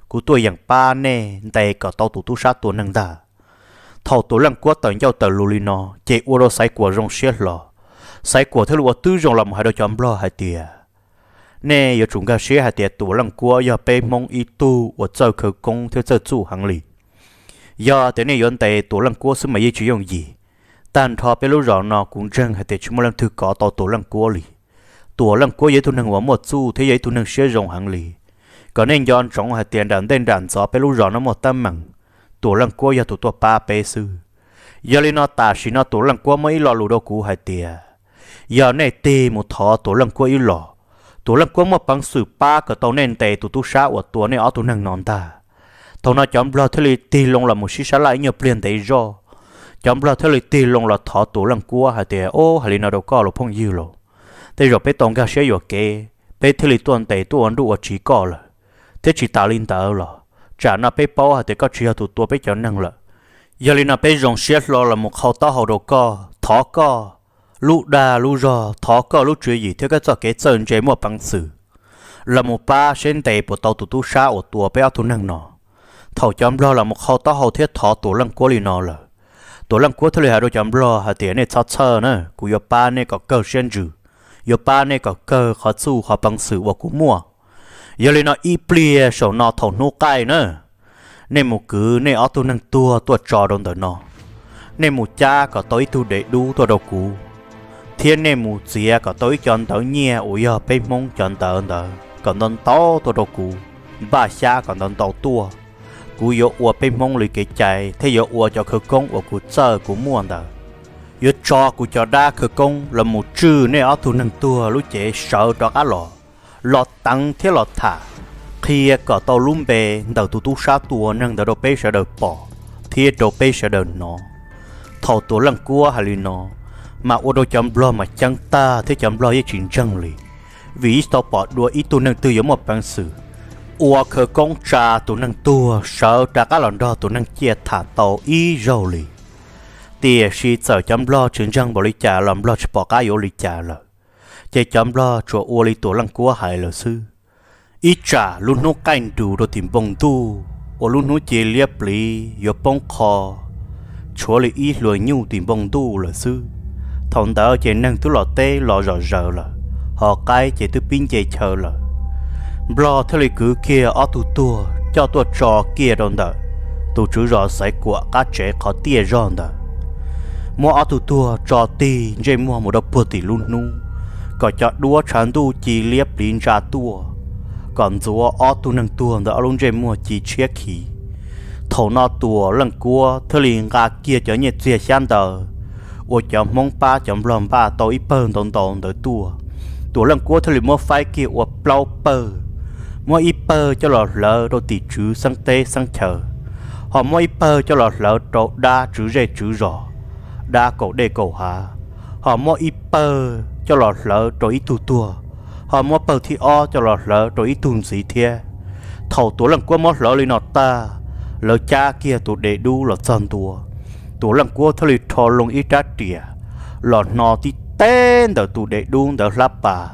kuv tuaj yeem pab nej ntes kom tau tus tub sab tua neeg ntag. Thaum Tuam Leej Kuab tawm ncauj tawm lus li no ces ua rau Xaiv Kuam zoo siab hlo. Xaiv Kuam thiaj li ua tib zoo los mus hais rau cov nplog hais tias, nej yuav tsum nkag siab hais tias Tuam Leej Kuab yog peb Hmoob ib tug uas txawj khawv koob thiab txawj txuj heev li. Yog tias nej yuav ntes Tuam Leej Kuab xwb mas yeej tsis yooj yim. Tag nrho peb lub zos no kuv ntseeg hais tias tsis muaj leej twg kov tau Tuam Leej Kuab li. Tuam Leej Kuab yog ib tug neeg uas muaj txuj thiab yog ib tug neeg siab zoo heev li. Kom nej nco ntsoov hais tias nram ntej nram ntxov peb lub zos no muaj teeb meem, Tuam Leej Kuab yog tus tuaj pab peb xwb. Yog li no tam sim no Tuam Leej Kuab muab ib lo lus rau kuv hais tias, yog nej tig mus thov Tuam Leej Kuab ib los, Tuam Leej Kuab muaj peev xwm pab kom tau nej ntes tus tub sab uas tua nej ob tug neeg no ntag. Thaum no cov nplog thiaj li tig loo los mus sib sab laj ib nyuag pliag ntev zog. Cov nplog thiaj li tig loo los thov Tuam Leej Kuab hais tias, o, hais li no rau koj los phooj ywg los, tej zaum peb tau nkag siab yuam kev peb thiaj li tuaj ntes tuaj ua nruj ua tsiv koj lawm, thiab tsis tas li ntawd los tsam no peb paub hais tias koj tsis yog tus tua peb cov neeg lawm. Yog li no peb zoo siab hlo los mus qhau taub hau rau koj, thov koj lub dag lub zog, thov koj lub tswv yim thiab koj txoj kev txawj ntse muaj peev xwm los mus pab seb ntes puas tau tus tub sab uas tua peb ob tug neeg no. Thaum cov nplog los mus qhau taub hau thiab thov Tuam Leej Kuab li no lawm, Tuam Leej Kuab thiaj li hais rau cov nplog hais tias, nej txhob txhawj na, kuv yuav pab nej kom kawg siab ntsws, yuav pab nej kom kawg qhov txuj qhov peev xwm uas kuv muaj. Yog li no ib pliag saum no thaum hnub qaij na, nej mus kwv nej ob tug neeg tuag tuaj tso rau ntawm no, nej mus cab kom tau ib tug dev dub tuaj rau kuv, thiab nej mus txiav kom tau ib co ntawv nyiaj uas yog peb Hmoob cov ntawv ntawd kom ntau ntau tuaj rau kuv, npaj xyab kom ntau ntau tuaj. Kuv yuav ua peb Hmoob li kev cai thiab yuav ua cov khawv koob uas kuv txawj kuv muaj ntawd. Yuav tso kuv cov dab khawv koob los mus tswj nej ob tug neeg tuag lub cev sawv rov qab los, los teev thiab los tham, qhia kom tau lub npe ntawm tus tub sab tua neeg ntawd rau peb sawv daws pom thiab rau peb sawv daws hnov. Thaum Tuam Leej Kuab hais li no, mas ua rau cov nplog mas ceeb tag thiab cov nplog yeej tsis ntseeg li, vim yeej tau pom dua ib tug neeg twg yuav muaj peev xwm ua khawv koob tsa tus neeg tuag sawv rov qab los nrog tus neeg ciaj tham tau ib zaug li. Tiam sis txawm cov nplog tsis ntseeg npaum li cas los nplog tsis pom qab yuav ua li cas lawm, ces cov nplog tsuas ua li Tuam Leej Kuab hais lawm xwb. Ib tsam lub hnub qaij nrus rau tim npoo ntuj uas lub hnub ci liab pliv yuav poob qho, tshuav li ib hluas nyuj tim npoo ntuj lawm xwb. Thaum ntawd ces neeg twb los teb los zom zaws lawm, hos qaib ces twb pib nce chaw lawm. Nplog thiaj li kwv kiag ob tug tuag coj tuaj tso kiag rau ntawm tus tswv zos Xaiv Kuam qab tsev qhov tiaj zog ntawd. Muab ob tug tuag tso tig ntsej muag mus rau puag tim lub hnub, kom cov duab tshav ntuj ci liab pliv ntsa tuaj, kom ntxuav ob tug neeg tuag ntawd ob lub ntsej muag ci tshiab khiv. Thaum no Tuam Leej Kuab thiaj li nqa kiag cov nyiaj txiag xyab ntawv uas cov Hmoob pab cov nplog npaj tau ib pawg ntau ntau ntawd tuaj. Tuam Leej Kuab thiaj li muab faib kiag ua plaub pawg, muab ib pawg coj los hlawv rau tim tswv xeeb teb xeeb chaw, ho muab ib pawg coj los hlawv rau dab tswv zej tswv zos, dab kaum dej kaum hav, ho muab ib pawg coj los hlawv rau ib tug tuag, ho muab pawg thib ob coj los hlawv rau ib tug ntxiv thiab. Thaum Tuam Leej Kuab muab hlawv li no tag, lawv cab kiag tus dev dub los txog ntua. Tuam Leej Kuab thiaj li rho loo ib rab riam los hno tib teg ntawm tus dev dub ntawd hlab pas,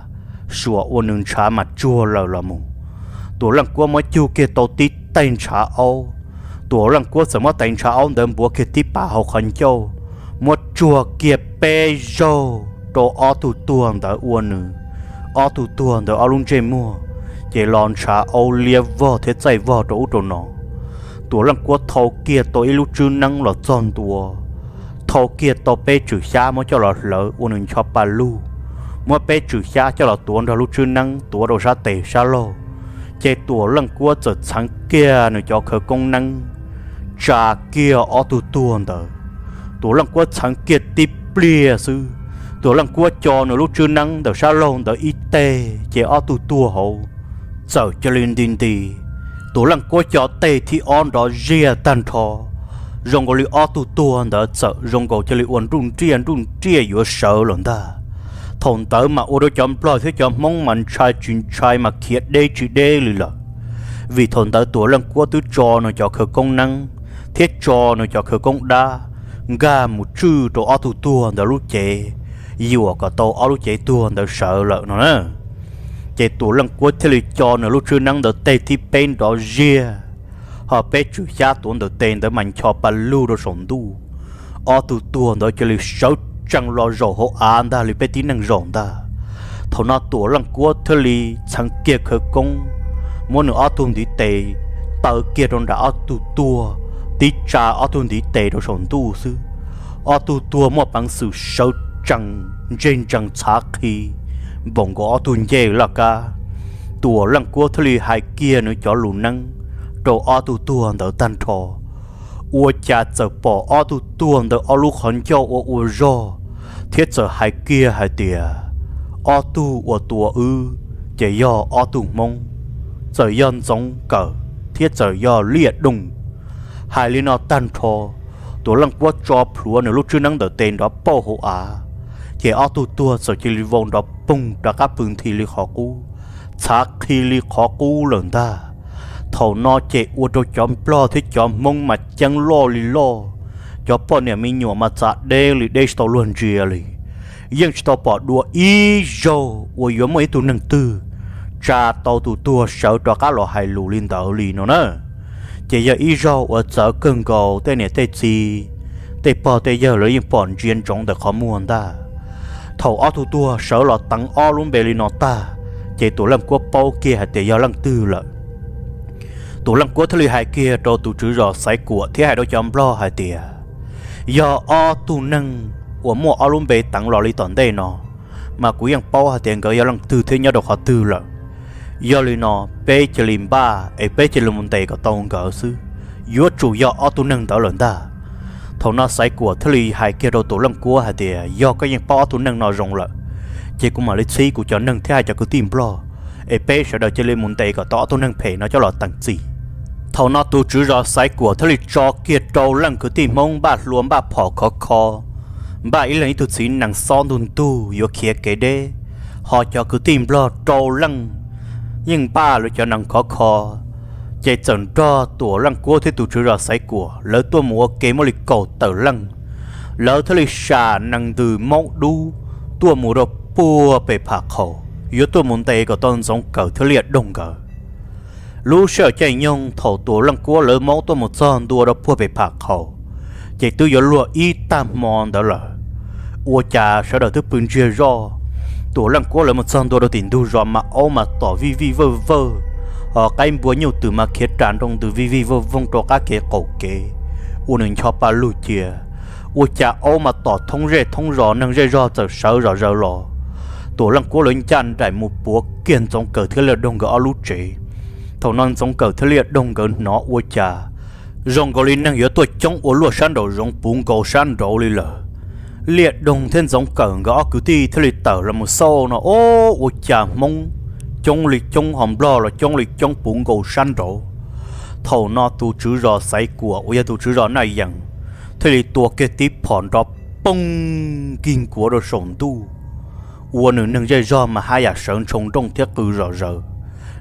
suam ua nws ntshav mas tsuag lawm los mus. Tuam Leej Kuab muab cug kiag tau tib teg ntshav aub. Tuam Leej Kuab txawm muab tais ntshav aub ntawd npuav kiag tib pas hauv qhov ncauj, muab tsuag kiag peb zaug rau ob tug tuag ntawd ua nws, ob tug tuag ntawd ob lub ntsej muag ces los ntshav aub liab vog thiab txaij vog rau ub rau no. Tuam Leej Kuab thau kiag tau ib lub tswb neeb los txog ntua, thau kiag tau peb tswm xyab muab coj los hlawv ua nws ncho pa lug, muab peb tswm xyab coj los tuav nrog lub tswb neeb tuav rau sab tes sab laug, ces Tuam Leej Kuab txawm txheev kiag nws cov khawv koob neeb tsa kiag ob tug tuag ntawd. Tuam Leej Kuab txheev kiag tib pliag xwb, Tuam Leej Kuab co nws lub tswb neeb ntawm sab laug ntawd ib teg ces ob tug tuag hauv txawm cia li nti nti. Tuam Leej Kuab co teg thib ob nrov ziaj tag nrho, zoo nkaus li ob tug tuag ntawd txawm zoo nkaus cia li ua nruj nriaj nruj nriaj yuav sawv lawm ntag. Thaum ntawd mas ua rau cov nplog thiab cov Hmoob mas ntshai tsis ntshai mas khiav deb tsis deb li lawm, Vim thaum ntawd Tuam Leej Kuab twb tso nws cov khawv koob neeb thiab tso nws cov khawv koob dab nkag mus tswj rau ob tug tuag ntawd lub cev, yuam kom tau ob lub cev tuag ntawd sawv lawm no na. Ces Tuam Leej Kuab thiaj li co nws lub tswb neeb ntawd teg thib peb nrov ziag, ho peb tswm xyab tuav ntawm tes ntawd mas ncho pa lug rau saum ntuj. Ob tug tuag ntawd cia li sawv tsees los zaum hauv av ntag li peb tib neeg zaum ntag. Thaum no Tuam Leej Kuab thiaj li txheev kiag khawv koob, muab nws ob tug ntiv tes taw kiag rau nram ob tug tuag, tib tsa ob tug ntiv tes rau saum ntuj xwb, ob tug tuag muaj peev xwm sawv tsees ntseg ntsees txhav qhi npaum nkaus ob tug ncej laj kab. Tuam Leej Kuab thiaj li hais kiag nws cov lus neeb rau ob tug tuag ntawd tag nrho, ua cas txawm pom ob tug tuag ntawd ob lub qhov ncauj ua ua zog, thiab txawm hais kiag hais tias, ob tug uas tua wb ces yog ob tug Hmoob, txawm yog Ntxoov Kawm thiab txawm yog Liaj Doog. Hais li no tag nrho, Tuam Leej Kuab tso plhuav nws lub tswb neeb ntawm tes nrov pauj hauv av, ces ob tug tuag txawm cia li vau nrov poog rov qab pw nthi li qhov qub, txhav qhi li qhov qub lawm ntag. Thaum no ces ua rau cov Nplog thiab cov Hmoob mas ceeb loj li loj, cov poj niam me nyuam mas txav deb li deb tsis tau luag ntsia li. Yeej tsis tau pom dua ib zaug uas yuav muaj ib tug neeg twg tsa tau tus tuag sawv rov qab los hais lus li ntawd li no na. Ces yog ib zaug uas txawv kawg nkaus tej niam tej txiv, tej pog tej yawg lawv yeej pom ntsia ntsoov ntawm qhov muag ntag. Thaum ob tug tuag sawv los teev ob lub npe li no tag, ces Tuam Leej Kuab paub kiag hais tias yog leej twg lawm. Tuam Leej Kuab thiaj li hais kiag rau tus tswv zos Xaiv Kuam thiab hais rau cov Nplog hais tias, yog ob tug neeg uas muaj ob lub npe teev los li tom ntej no, mas kuv yeej paub hais tias nkawd yog leej twg thiab nyob rau qhov twg lawm. Yog li no, peb cia li npaj es peb cia li mus ntes kom tau nkawd xwb, yuav tsum yog ob tug neeg ntawd lawm ntag. Thaum no Xaiv Kuam thiaj li hais kiag rau Tuam Leej Kuab hais tias, yog koj yeej paub ob tug neeg no zoo lawm, ces kuv mam li txhib kuv cov neeg thiab hais cov kwv tij Nplog, es peb sawv daws cia li mus ntes kom tau ob tug neeg phem no coj los teem txim. Thaum no tus tswv zos Xaiv Kuam thiaj li tso kiag rau leej kwv tij Hmoob npaj hlua npaj phom khov kho, npaj ib leeg ib tug txiv nees xob ntug ntug yuav khiav kev deb, ho cov kwv tij Nplog rau leej yeej npaj lawv cov nees khov kho, ces txawm nrog Tuam Leej Kuab thiab tus tswv zos Xaiv Kuam lawv tuaj mus ua ke muaj li kaum tawm leej. Lawv thiaj li sam nees ntws maub dub tuaj mus rau puag pem Pham Qhaum, yuav tuaj mus ntes kom tau Ntxoov Kawm thiab Liaj Doog nkawd. Lub sij hawm caij nyoog thaum Tuam Leej Kuab lawv maub tuaj mus txog ntua rau puag pem Pham Qhaum, ces twb yuav luag ib tag hmo ntawd lawm. Ua cas sawv daws twb pw ntsiag zoj, Tuam Leej Kuab lawv mus txog ntua rau tim ntug zos mas aub mas tom vij vij vawj vawj, ho qaib npua nyuj twm mas khiav ras nroo ntws vij vij vawj voog rau qab kev qaum kev, ua nws ncho pa lug cia. Ua cas aub mas tom thoob zej thoob zos, neeg zej zog txawm sawv zom zaws los. Tuam Leej Kuab lawv ncaj nraim mus puav kiag Ntxoov Kawm thiab Liaj Doog nkawd ob lub tsev. Thaum no Ntxoov Kawm thiab Liaj Doog nkawd hnov ua cas zoo nkaus li neeg yuav tuaj coob ua luaj sab nraum zoov puv nkaus sab nraud li lawm. Liaj Doog thiab Ntxoov Kawm nkawd ob kwv tij thiaj li tawm los mus xauj no, o, ua cas Hmoob coob li coob ho Nplog los coob li coob puv nkaus sab nraud. Thaum no tus tswv zos Xaiv Kuam uas yog tus tswv zos Naj Yees thiaj li tua kiag tib phom nrov poog nkig nkuav rau saum ntuj, ua nws neeg zej zog mas haj yam sawv ntshoo nrooj thiab qw zom zaws.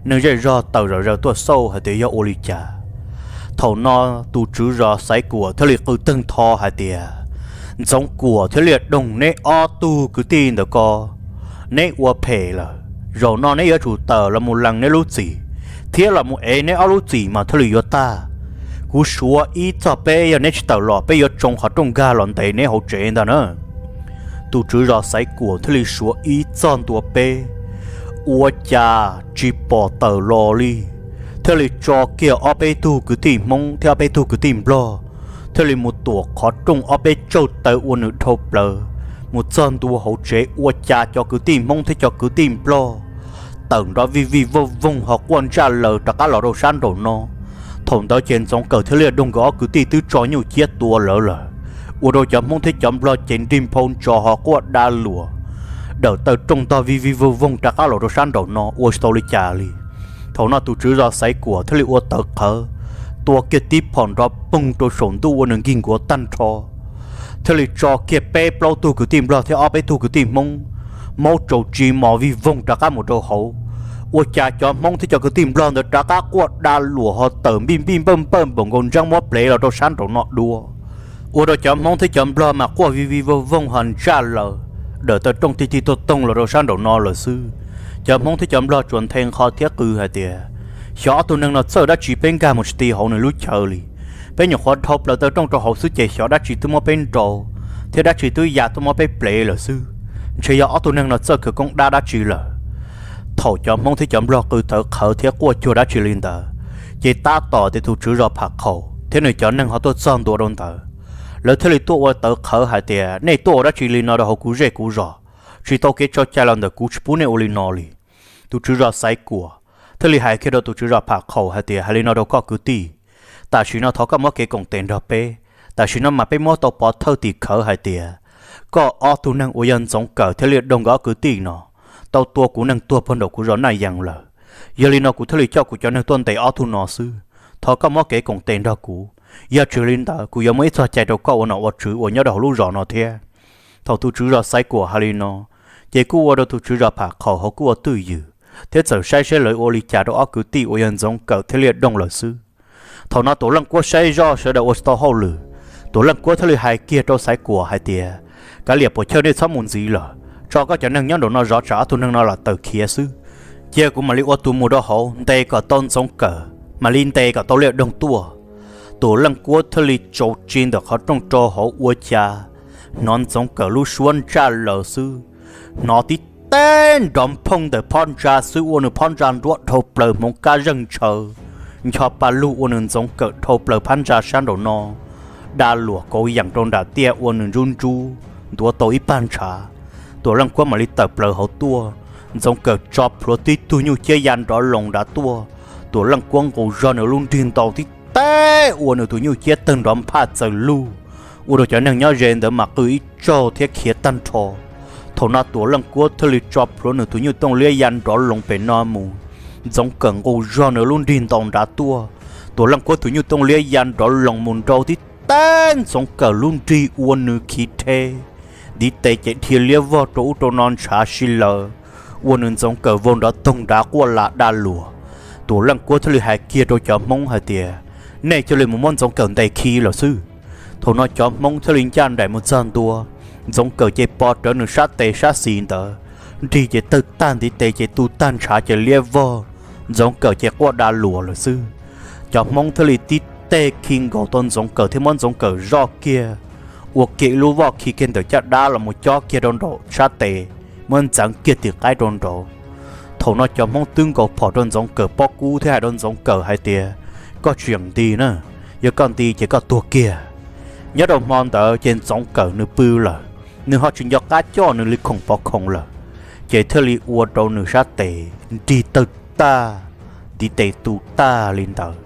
Neeg zej zog tawm zom zaws tuaj xauj hais tias yog ua li cas. Thaum no tus tswv zos Xaiv Kuam thiaj li qw teeg ntho hais tias, Ntxoov Kuam thiab Liaj Doog, neb ob tug kwv tij ntawm ko, neb ua phem lawm. Zaum no neb yuav tsum tawm los mus lees neb lub txim thiab los mus ev neb ob lub txim mas thiaj li yuav tag. Kuv suav ib txog peb, yog neb tsis tawm los peb yuav tsoo qhov rooj nkag los ntes neb hauv tsev ntag na. Tus tswv zos Xaiv Kuam thiaj li suav ib txog ntua peb, ua cas tsis pom tawm los li. Thiaj li tso kiag ob peb tug kwv tij Hmoob thiab ob peb tug kwv tij Nplog thiaj li mus tuam qhov rooj ob peb tsauj taw ua nws dhau plaws, mus txog ntua hauv tsev ua cas cov kwv tij Hmoob thiab cov kwv tij Nplog tawm nrov vij vij vooj voog ho quaj ntsaj laws rov qab los rau sab nraum no. Thaum ntawd ces Ntxoov Kawm thiab Liaj Doog nkawd ob kwv tij twb tso nyuj ciab tua lawv lawm, ua rau cov Hmoob thiab cov Nplog ces nrig nphau ntsos ho quaj da luas, dawm taw rooj ntog vij vij vooj voog rov qab los rau sab nraum no ua tsis tau li cas li. Thaum no tus tswv zos Xaiv Kuam thiaj li ua tawv qhawv, tua kiag tib phom nrov poog rau saum ntuj ua nws nkig nkuav tag nrho, thiaj li tso kiag peb plaub tug kwv tij Nplog thiab ob peb tug kwv tij Hmoob, maub tsaus tsis mos vij voog rov qab mus rau hauv, Ua cas cov Hmoob thiab cov kwv tij Nplog ntawd rov qab quaj da luam ho tawm npij npij npawj npawj npaum nkaus ntseeb muab plev los rau sab nraum no dua, ua rau cov Hmoob thiab cov Nplog mas quaj vij vij voog voog ho ntsaj laws dawm taw rooj tig tig toog toog los rau sab nraum no lawm xwb. Cov Hmoob thiab cov Nplog tsuas nthe nqho thiab qw hais tias, xyov ob tug neeg no txawj dab tsi peb nkag mus tsis ti hauv nws lub chaw li. Peb nyuam qhuav dhau plaws taw rooj rau hauv xwb ces xyov dab tsi twb muab peb nrau thiab dab tsi twb ya tuaj muab peb plev lawm xwb. Ntshe yog ob tug neeg no txawj khawv koob dab dab tsi lawm. Thaum cov Hmoob thiab cov Nplog qw tawv qhawv thiab quaj cuag dab tsi li ntawd, ces tab tom tias tus tswv zos Pham Qhaum thiab nws cov neeg ho tuaj txog ntua rau ntawd. Lawv thiaj li tuaj ua tawv qhawv hais tias, nej tuaj ua dab tsi li no rau hauv kuv zej kuv zos? Tsis tau kev tso cai los ntawm kuv tsis pub nej ua li no li. Tus tswv zos Xaiv Kuam thiaj li hais kiag rau tus tswv zos Pham Qhaum hais tias, hais li no rau koj kwv tij, tam sim no thov koj muab kev koom tes nrog peb. Tam sim no mas peb muab tau pov thawj tim khawv hais tias, koj ob tug neeg uas yog Ntxoov Kawm thiab Liaj Doog nkawd ob kwv tij no tau tua kuv neeg tuag puag nraum kuv zos Naj Yees lawm. Yog li no kuv thiaj li coj kuv cov neeg tuaj ntes ob tug no xwb. Thov koj muab kev koom tes nrog kuv, yog tsis li ntawd kuv yuav muab ib txoj cai rau koj ua nom ua tswv uas nyob rau hauv lub zos no thiab. Thaum tus tswv zos Xaiv Kuam hais li no, ces kuj ua rau tus tswv zos Pham Qhaum hauv kuj ua twj ywm thiab txawm saib seb lawv ua li cas rau ob kwv tij uas yog Ntxoov Kawm thiab Liaj Doog lawm xwb. Thaum no Tuam Leej Kuab saib zoj sawv daws ua tsis tau hauj lwm, Tuam Leej Kuab thiaj li hais kiag rau Xaiv Kuam hais tias, kav liam puas chawj, nej txhob mus ntxiv lawm, tso koj cov neeg nyob nraum no zov tsam ob tug neeg no lam tawm khiav xwb. Cia kuv mam li ua tus mus rau hauv ntes kom tau Ntxoov Kawm, mam li ntes kom tau Liaj Doog tuaj. Tuam Leej Kuab thiaj li tsaus tsi ntawm qhov rooj rau hauv ua cas hnov Ntxoov Kawm lub suab ntsaj laws xwb, hnov tib teg nrov nphooj ntawm phab ntsa xwb ua nws phab ntsa nruab dhau plaws hmoov kab zeej ntshaw, ncho pa lug ua nws Ntxoov Kawm dhau plaws phab ntsa sab nraum no, da luam kauv yeem rau nram tiaj ua nws ntsub ntsub, ntuav tau ib pag ntshav. Tuam Leej Kuab mam li tawm plaws hauv tuaj, Ntxoov Kawm tso plhuav tib tug nyuj ciab ya nrov loos nrad tuaj. Tuam Leej Kuab nqus zog nws lub nrig ntau tib teg ua nws tus nyuj ciab tawg nrov nphaj txawm lug, ua rau cov neeg nyob ze ntawd mas qw ib tsaug thiab khiav tag nrho. Thaum no Tuam Leej Kuab thiaj li tso plhuav nws tus nyuj tooj liab ya nrov loos pem no mus. Ntxoov Kawm nqus zog nws lub nrig ntau nrad tuaj, Tuam Leej Kuab tus nyuj tooj liab ya nrov loos mus nrau tib teg Ntxoov Kawm lub nrig ua nws khiv rhe, ntiv tes ces dhia liab vog rau ub rau no ntshav si lawm, ua nws Ntxoov Kawm vau nrov toog nrad quaj lam da luam. Tuam Leej Kuab thiaj li hais kiag rau cov Hmoob hais tias, nej cia li mus muab Ntxoov Kawm ntes khi lawm xwb. Thaum no cov Hmoob thiaj li ncaj nraim mus txog ntua, Ntxoov Kawm ces pov rawv nws sab tes sab xis ntawd, nrig ces tawg tag, ntiv tes ces tu tag ntshav ces liab vog, Ntxoov Kawm ces quaj da luam lawm xwb. Cov Hmoob thiaj li tib teg khi nkaus tau Ntxoov Kawm thiab muab Ntxoov Kawm zoj kiag, ua kiag ib lub voj khi kiag ntawm caj dab los mus cob kiag rau nraum sab tes, muab ntxeev kiag tim qaib rau nraud. Thaum no cov Hmoob twb nkaus phom rau Ntxoov Kawm pob kub thiab hais rau Ntxoov Kawm hais tias, koj tsis yeem nti na, yog koj nti ces koj tuag kiag. Nyob rau hmo ntawd ces Ntxoov Kawm nws pw lawm, nws ho tsis nco qab coj nws li khoom pov khoom lawm, ces thiaj li ua rau nws sab tes nrig tawg tag, ntiv tes tu tag li ntawd.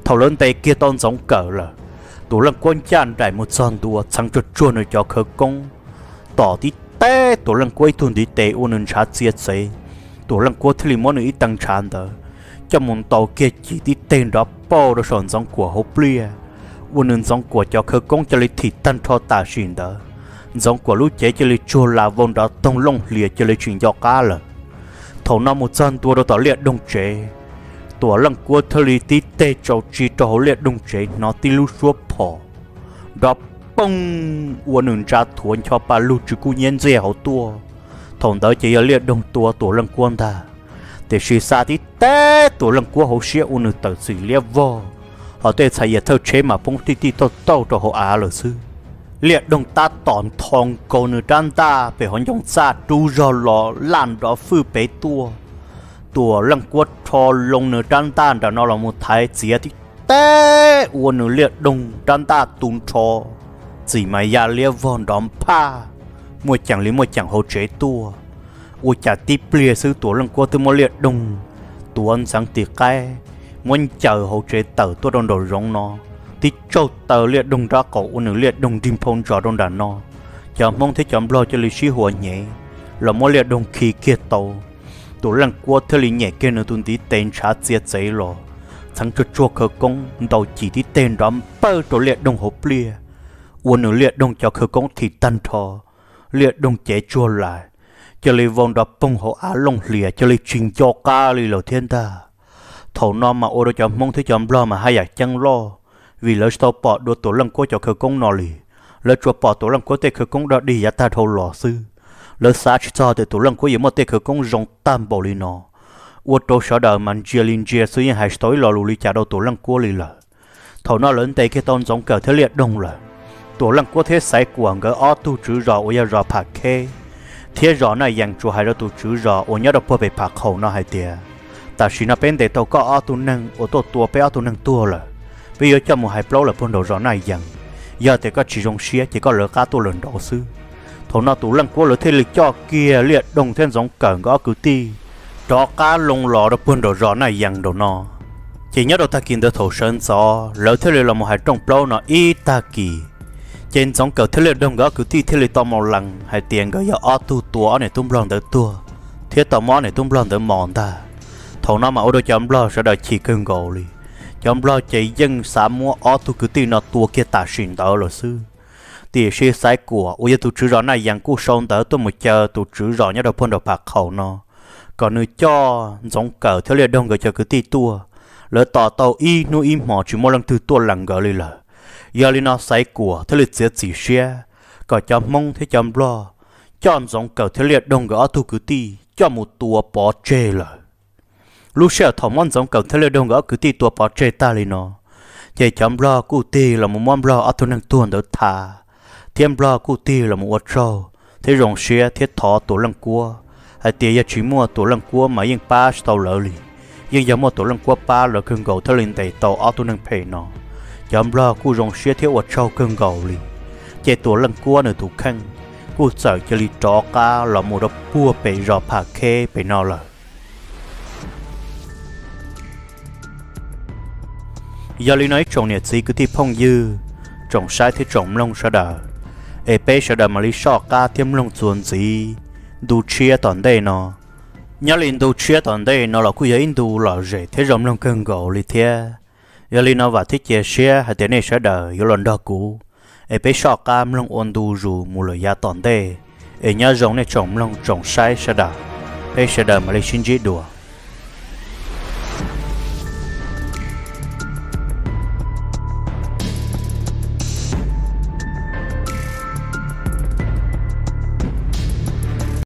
Thaum lawv ntes kiag tau Ntxoov Kawm lawm, Tuam Leej Kuab ncaj nraim mus txog ntua txheev tsuag tsuag nws cov khawv koob, tom tib teg Tuam Leej Kuab ib tug ntiv tes ua nws ntshav txia txev. Tuam Leej Kuab thiaj li muab nws ib tee ntshav ntawd coj mus ntaus kiag cim tib teg nrov pauj rau saum Ntxoov Kuam hauv pliaj, ua nws Ntxoov Kuam cov khawv koob cia li thim tag nrho tam sim ntawd. Ntxoov Kuam lub cev cia li tsuag las vau nrov toog looj hlias cia li tsis nco qab lawm. Thaum no mus txog ntua rau tom Liaj Doog tsev, Tuam Leej Kuab thiaj li tib teg tsaus tsi rau hauv Liaj Doog tsev hnov tib lub suab phom nrov poog ua nws ntsa thuav ncho pa lug tsw kub nyiab ntxiag hauv tuaj. Thaum ntawd ces yog Liaj Doog tua Tuam Leej Kuab ntag. Tiam sis xa tib teg Tuam Leej Kuab hauv siab ua nws tawm txim liab vog, ho tej txhais yam thawj tsheb mas poob tij tij tauj tauj rau hauv av lawm xwb. Liaj Doog tab tom ntho nkaus nws rab ntaj pem hauv ncoo txaj rub zog los laj nrov fwj pem tuaj. Tuam Leej Kuab rho loo nws rab ntaj nram no los mus thaiv txiav tib teg ua nws Liaj Doog rab ntaj tu nrho, txim mas ya liab vog nrov nphaj, muaj ceem li muaj ceem hauv tsev tuaj. Ua cas tib pliag xwb Tuam Leej Kuab twb muab Liaj Doog tuav ntxeev tim qaib, muab ncaws hauv tsev tawm tuaj rau nraum zoov no, tib tsaug taw Liaj Doog nrab qaum ua nws Liaj Doog nrig nphau ntsos rau nram no. Cov Hmoob thiab cov Nplog cia li sib huas hnyev los muab Liaj Doog khi kiag tau. Tuam Leej Kuab thiaj li nyem kiag nws tus ntiv tes ntshav txia txev los, txheev tsuag tsuag khawv koob ntaus cim tib teg nrov npawj rau Liaj Doog hauv pliaj, ua nws Liaj Doog cov khawv koob thim tag nrho. Liaj Doog cev tsuag lais, cia li vau nrov poog hauv av looj hlias cia li tsis nco qab li lawm thiab ntag. Thaum no mas ua rau cov Hmoob thiab cov Nplog mas haj yam ceeb loj, vim lawv tsis tau pom dua Tuam Leej Kuab cov khawv koob no li. Lawv tsuas pom Tuam Leej Kuab tej khawv koob dog dig yav tag dhau los xwb. Lawv xav tsis txog tias Tuam Leej Kuab yuav muaj tej khawv koob zoo tag npaum li no, ua rau sawv daws mas ntsia li ntsia xwb yeej hais tsis tau ib lo lus li cas rau Tuam Leej Kuab li lawm. Thaum no lawv ntes kiag tau Ntxoov Kawm thiab Liaj Doog lawm, Tuam Leej Kuab thiab Xaiv Kuam nkawd ob tug tswv zos uas yog zos Pham Kheb thiab zos Naj Yees tsuas hais rau tus tswv zos uas nyob rau puag pem Pham Khaum no hais tias, tam sim no peb ntes tau koj ob tug neeg uas tuaj tua peb ob tug neeg tuag lawm, peb yuav coj mus hais plaub lawm puag nraum zos Naj Yees. Yog tias koj tsis zoo siab ces koj lawv qab tuaj lawm nraud xwb. Thaum no Tuam Leej Kuab lawv thiaj li coj kiag Liaj Doog thiab Ntxoov Kawm nkawd ob kwv tij rov qab loo los rau puag nraum zos Naj Yees nraum no. Ces nyob rau tag kis ntawd thaum sawv ntxov lawv thiaj li los mus hais rooj plaub no ib tag kis, ces Ntxoov Kawm thiab Liaj Doog nkawd ob kwv tij thiaj li tau mus lees hais tias nkawd yog ob tug tua ob niam tub Nplog ntawd tuag thiab tau muab ob niam tub Nplog ntawd mos ntag. Thaum no mas ua rau cov Nplog sawv daws chim kawg nkaus li. Cov Nplog ces yeej xav muab ob tug kwv tij no tua kiag tam sim ntawd lawm xwb. Tiam sis Xaiv Kuam uas yog tus tswv zos Naj Yees kuj sau ntawv tuaj mus caw tus tswv zos nyob rau puag nraum Pham Khaum no kom nws coj Ntxoov Kawm thiab Liaj Doog nkawd cov kwv tij tuaj. Lawv tos tau ib hnub ib hmos tsis muaj leej twg tuaj lees nkawd li lawm. Yog li no Xaiv Kuam thiaj li txiav txim siab kom cov Hmoob thiab cov Nplog coj Ntxoov Kawm thiab Liaj Doog nkawd ob tug kwv tij coj mus tua pov tseg lawm. Lub sij hawm thaum muab Ntxoov Kawm thiab Liaj Doog nkawd ob kwv tij tua pov tseg tag li no, ces cov Nplog kuj tig los mus muab Nplog ob tug neeg tuag ntawd thav, thiab Nplog kuj tig los mus ua tsaug thiab zoo siab thiab thov Tuam Leej Kuab hais tias yog tsis muaj Tuam Leej Kuab mas yeej pab tsis tau lawv li. Yeej yog muaj Tuam Leej Kuab pab lawv kawg nkaus thiaj li ntes tau ob tug neeg phem no. Cov Nplog kuj zoo siab thiab ua tsaug kawg nkaus li. Ces Tuam Leej Kuab nws tus kheej kuj txawm cia li rov qab los mus rau puag pem zos Pham Kheb pem no lawm. Yog li no ib tsoom niam txiv kwv tij phooj ywg, tsoom saib thiab tsoom mloog sawv daws, es peb sawv daws mam li soj qab thiab mloog txuas ntxiv ntu tshiab tom ntej no. Nyob li ntu tshiab tom ntej no los kuj yog ib ntu lom zem thiab zoo mloog kawg nkaus li thiab. Yog li no vam thiab cia siab hais tias nej sawv daws yuav los nrog kuv es peb soj qab mloog ua ntu zus mus lawm yav tom ntej. Es nyob zoo nej tsoom mloog tsoom saib sawv daws, peb sawv daws mam li sib ntsib dua.